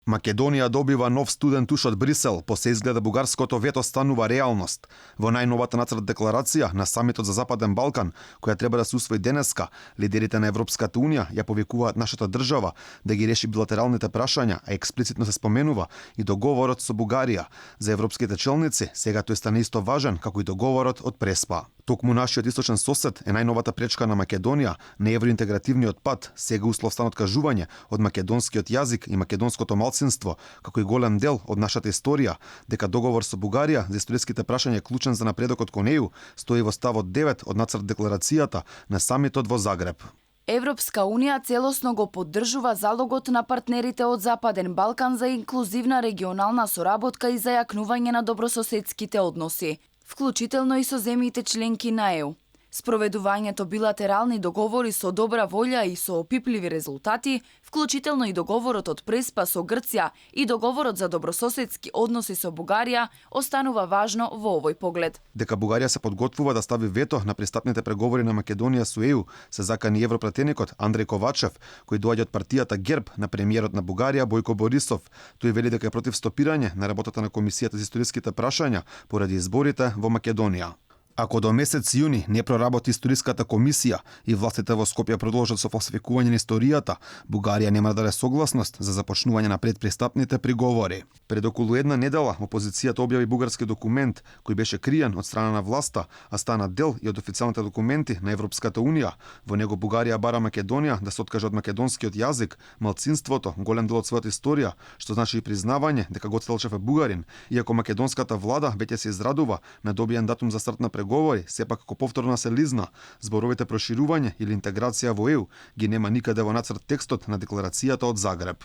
Македонија добива нов студен туш од Брисел, по се изгледа бугарското вето станува реалност. Во најновата нацрт декларација на самитот за Западен Балкан, која треба да се усвои денеска, лидерите на Европската унија ја повикуваат нашата држава да ги реши билатералните прашања, а експлицитно се споменува и договорот со Бугарија. За европските челници сега тој стане исто важен како и договорот од Преспа. Токму нашиот источен сосед е најновата пречка на Македонија на евроинтегративниот пат, сега услов стан откажување од македонскиот јазик и македонското малцинство, како и голем дел од нашата историја, дека договор со Бугарија за историските прашања е клучен за напредокот кон неју, стои во ставот 9 од нацрт декларацијата на самитот во Загреб. Европска унија целосно го поддржува залогот на партнерите од Западен Балкан за инклузивна регионална соработка и зајакнување на добрососедските односи, вклучително и со земјите членки на ЕУ. Спроведувањето билатерални договори со добра волја и со опипливи резултати, вклучително и договорот од Преспа со Грција и договорот за добрососедски односи со Бугарија, останува важно во овој поглед. Дека Бугарија се подготвува да стави вето на пристапните преговори на Македонија со ЕУ, се закани европратеникот Андреј Ковачев, кој доаѓа од партијата ГЕРБ на премиерот на Бугарија Бојко Борисов. Тој вели дека е против стопирање на работата на Комисијата за историските прашања поради изборите во Македонија. Ако до месец јуни не проработи историската комисија и властите во Скопје продолжат со фалсификување на историјата, Бугарија нема да даде согласност за започнување на предпристапните преговори. Пред околу една недела опозицијата објави бугарски документ кој беше криен од страна на власта, а стана дел и од официјалните документи на Европската унија. Во него Бугарија бара Македонија да се откаже од македонскиот јазик, малцинството, голем дел од својата историја, што значи и признавање дека Гоце Делчев е бугарин, иако македонската влада веќе се израдува на добиен датум за старт на преговори, сепак како повторно се лизна, зборовите проширување или интеграција во ЕУ ги нема никаде во нацрт текстот на декларацијата од Загреб.